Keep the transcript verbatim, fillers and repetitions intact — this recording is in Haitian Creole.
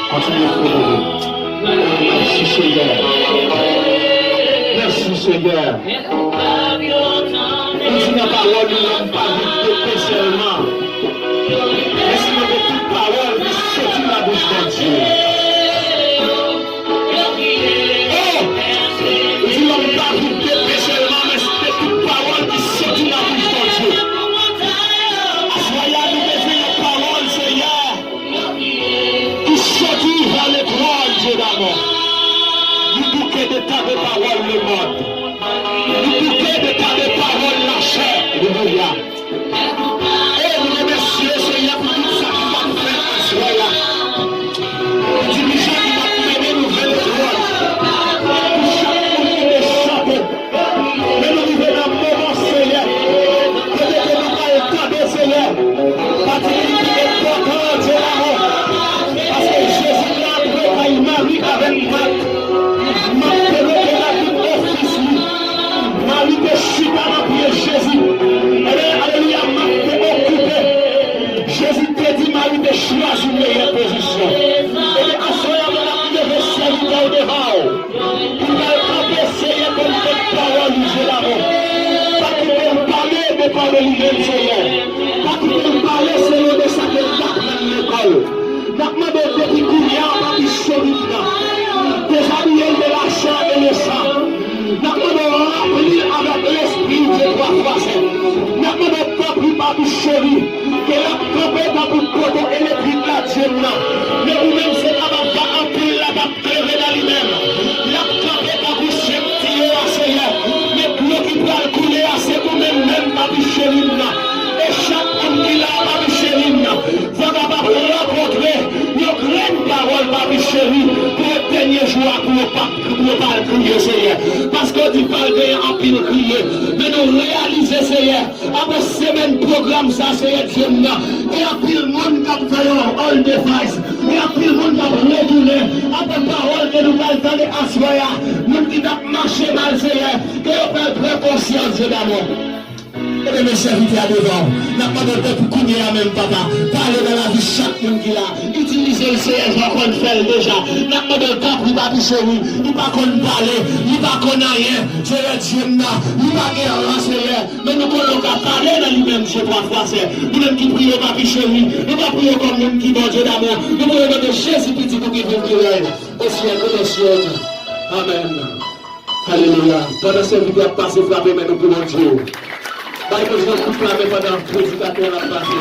Kontinye fwonde. Mèsi, Senyè. Mèsi, Senyè. Ou di nan pawòl ou, lòm pa viv de pen sèlman, men sinon de tout pawòl ki soti nan bouch Bondye. Oh! Ou di lòm pa viv de pen sèlman, men de tout pawòl ki soti nan bouch Bondye. Aswè a, nou bezwen yon pawòl, Senyè, ki soti vers le trône, Dieu d'amour. Nou bouke de tande pawòl lemonn. Nou bouke de tande pawòl lachè. Alelouya. E nou remèsye Senyè pou tout sa ki pral fèt aswè a. Pou dirijan ki pral mennen nou vers le trône. Pou chak moun ki te chante. Men nou rive nan moman, Senyè, kote ke nou pral tande, Senyè, pati ki pi enpòtan an, Dye Dagon. Paske Jezi te antre kay Mari avèk Mat. Mat te rete nan tout ofis li. Mari te chita nan pye Jezi. Ebyen, alelouya, Mat te okipe. Jezi te di Mari te chwazi meyè pozisyon. Ebyen, aswè a, mwen ap leve sèvitè w devan w. Pou l al kanpe, Senyè, kòm pòtpawòl ou, Dye Dagon. Pa kite l pale depann de li menm, Senyè. Pa kite l pale selon de sa ke l t aprann lekòl. N ap mande w depi kounye a, Papi Cheri m nan, dezabiye l de la chair et le sang. N ap mande w ranpli l avèk Lespri w, Dye twa fwa sen. N ap mande w tanpri, Papi Cheri, ke l ap kanpe tankou poto elektrik la, Dye m nan. Men ou menm, se pa papa anpil la k ap klere nan li menm. L ap kanpe tankou chèf tiyo a, Senyè. Men dlo ki pral koule a, se ou menm menm, Papi Cheri m nan. E chak moun ki la a, Papi Cheri m nan, fò kapab rankontre yon grenn pawòl, Papi Cheri, pou yo dènye jou a, pou yo pa, pou yo pa al kriye, Senyè. Paske w di pral genyen anpil kriye. Men nou reyalize, Senyè, apre semèn pwogram sa, Senyè Dye m nan, gen anpil moun k ap fè yon all device, gen anpil moun k ap retounen apre pawòl ke nou pral tande aswè a. Moun ki t ap mache mal, Senyè, ke yo pral pran konsyans, Dye damou. Ebyen, men sèvitè a devan w. N ap mande w depi kounye a menm, papa, pale nan lavi chak moun ki la. Itilize l, Senyè, jan w konn fè l deja. N ap mande w tanpri, Papi Cheri, li pa konn pale, li pa konn anyen, Senyè Dye m nan, li pa gen ran, Senyè. Men nou konnen w ka pale nan li menm, Dye twa fwa sen. Nou menm ki priye w, Papi Cheri, nou pa priye w kòm moun ki bon, Dye damou. Nou priye w nan non Jezi, Pitit ou ki viv, ki rèy o syèk dè syèk. Amèn. Alelouya. Pandan sèvitè ap pase, frape men nou pou Bondye. Bay Bondye yon kout lamen pandan predikatè a ap pase.